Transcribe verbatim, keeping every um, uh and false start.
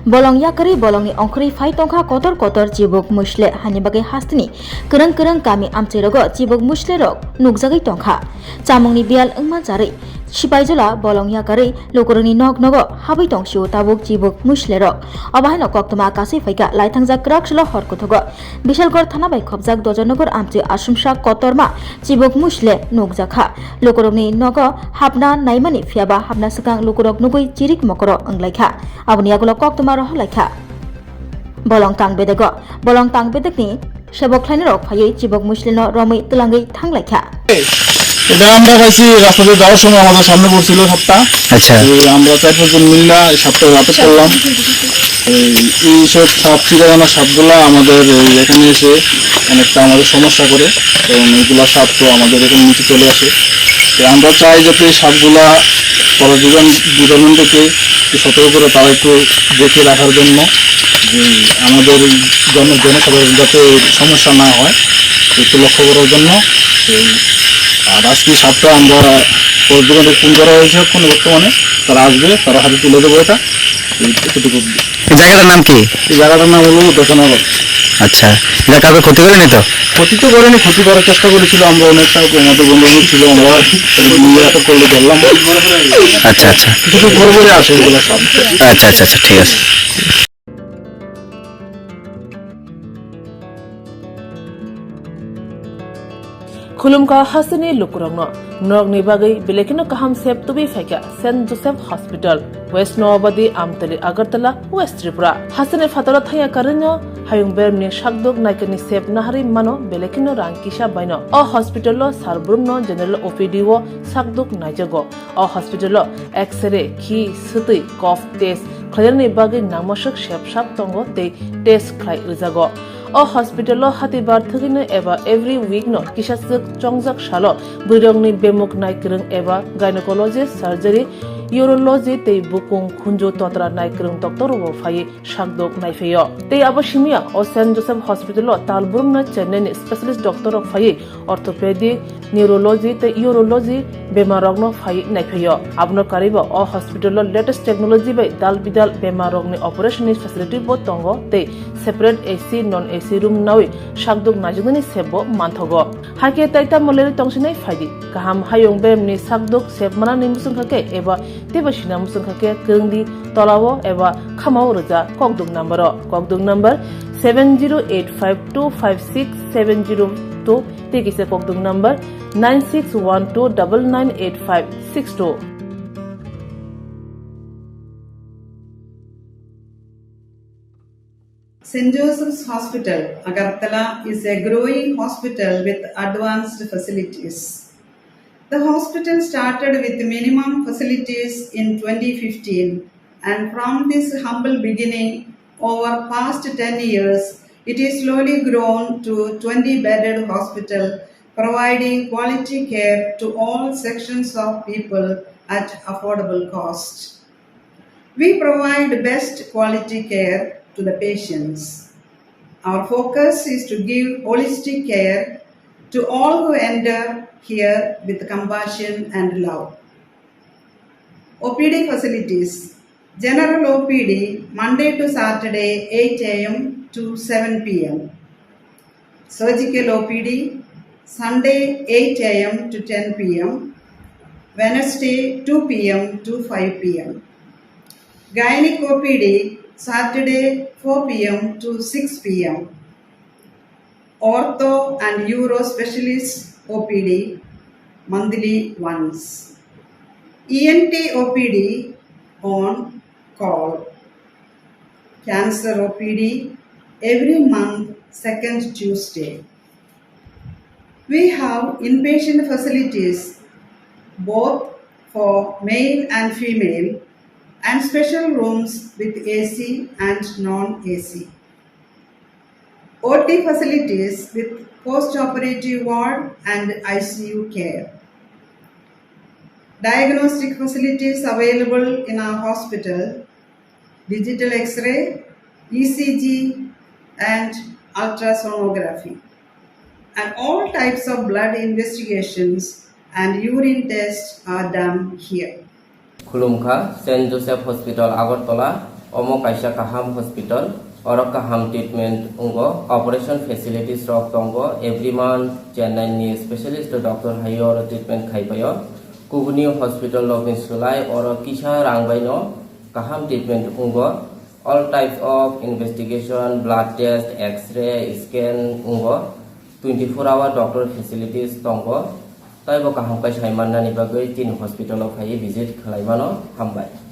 Bolong yakarwi bolongni ongkhorwi phai tongkha kotor kotor chibuk musle, hani bagwi hasteni kwrwng kwrwng kami amchairogo chibuk muslerok nukjagwi tongkha. Chamungni biyal wngma charwi Sipaijola bolong yakarwi lukurokni nok nogo habwi tongsio tabuk chibuk muslerok. Obo haino koktwma kasui phaikha laithangjak kwrak silo hor kuthugo. Bishalgarh thana bai khopjak Dojanagar amchwi asumsa kotorma chibuk musle nukjakha. Lukurokni nogo hapna naimani phiyaba hapna swkang lukurok nugwi chirik mokoro wnglaikha. Aboni yagulo koktwma rohorlaikha. Bolong tang bedego, bolong tang bedekni sebok khlainarok phaiwi chibok muslino romwi twlangwi thanglaikha. এটা আমরা পাইছি রাস্তা দিয়ে যাওয়ার সময় আমাদের সামনে পড়ছিল সাপটা। আচ্ছা। এই আমরা চার পাঁচজন মিল্লা এই সাপটা আটক করলাম। এই, এই সব সাপ চিরাগানা সাপগুলা আমাদের এই এখানে এসে অনেকটা আমাদের সমস্যা করে, কারণ এইগুলা সাপ তো আমাদের এখানে নিচে চলে আসে। তো আমরা চাই যাতে এই সাপগুলা ফরেস্ট ডিপার্টমেন্টকে একটু সতর্ক করে তারা একটু দেখে রাখার জন্য, যে আমাদের জন-, জনসাধারণ যাতে সমস্যা না হয়, একটু লক্ষ্য করার জন্য। এই, আর আজকে সাপটা আমরা ফরেস্ট ডিপার্টমেন্টে ফোন করা হয়েছে, এখন বর্তমানে তারা আসবে, তারা হাতে তুলে দেবো এটা। এই এতটুকু। এই জায়গাটার নাম কি? এই জায়গাটার নাম হলো দশনগর। আচ্ছা, এটা কাউকে ক্ষতি করেনি তো? ক্ষতি তো করেনি, ক্ষতি করার চেষ্টা করেছিল। আমরা অনেকটা আমাদের বন্ধু বান্ধব ছিল, আমরা নিয়ে আটক করলে ধরলাম। আচ্ছা, আচ্ছা। কিছু ঘুরে ঘুরে আসে এগুলো সব। আচ্ছা, আচ্ছা, আচ্ছা, ঠিক আছে। Khulumkha hasteni lukurokno, norokni bagwi belai kheno kaham sep tubui phaikha Saint Joseph Hospital, West Noabadi, Amtali, Agartala, West Tripura. Hasteni phataro thangya karwino hayung bermni sakduk naikani sep naharwi mano belai kheno rang kisa baino. O hospital-o sar brumno general O P D-o sakduk naijago. O hospital-o X-ray, khi, swtwi, cough test khlainani bagwi nangmaswk sep sap tongo tei test khlai rwjago. O hospital-o hatibar thwgwino eba every week-no kisaswk chongjak salo bwrwirokni bemuk naikwrwng eba gynecology, surgery, urology tei bukung khunju totra naikwrwng doctor-rokbo phaiwi sakdok naiphaio. Tei abo simiya o Saint Joseph Hospital-o tal brumno Chennai-ni specialist doctor-rok phaiwi orthopedic, neurology tei urology bemarrokno phaiwi naiphaio. Abono karwibo o hospital-o latest technology bai dal bidal bemarrokni operation-ni facility-bo tongo tei separate A C, non A C room nawi sakdok naijaknani sepbo manthogo. Hakhe tai tamo lerwi tongsinai phaidi. Kaham hayung beremni sakdok sep manani muchungkha khe eba teibo sina muchungkha khe kwrwngdi tolao eba khamao rwja kokduk number-o. Kokduk number seven zero eight five two five six seven zero two tei kisa kokduk number nine six one two double nine eight five six two. Saint Joseph's Hospital, Agartala is a growing hospital with advanced facilities. The hospital started with minimum facilities in twenty fifteen, and from this humble beginning, over past ten years, it is slowly grown to twenty bedded hospital, providing quality care to all sections of people at affordable cost. We provide best quality care to the patients. Our focus is to give holistic care to all who enter here with compassion and love. O P D facilities. General O P D Monday to Saturday eight A M to seven P M. Surgical O P D Sunday eight A M to ten P M, Wednesday two P M to five P M. Gynec O P D Saturday four P M to six P M. Ortho and Uro Specialist O P D monthly once. E N T O P D on call. Cancer O P D every month, second Tuesday. We have inpatient facilities both for male and female and special rooms with A C and non-A C. O T facilities with post-operative ward and I C U care. Diagnostic facilities available in our hospital, digital X-ray, E C G, and ultrasonography. And all types of blood investigations and urine tests are done here. Khulumkha, Saint Joseph Hospital, Agartala. Omo kaisa kaham hospital, oro kaham treatment wngo, operation facilities rok tongo, every month Chennai ni specialist doctor hai oro treatment khai paio. Kubuni hospital rok ni slai oro kisa rang bai no kaham treatment wngo. All types of investigation, blood test, X-ray, scan wngo. Twenty four hour doctor facilities tongo. Taibo kaham khe sai mannani bagwi chini hospital o phaiwi visit khlai mano. Hambai.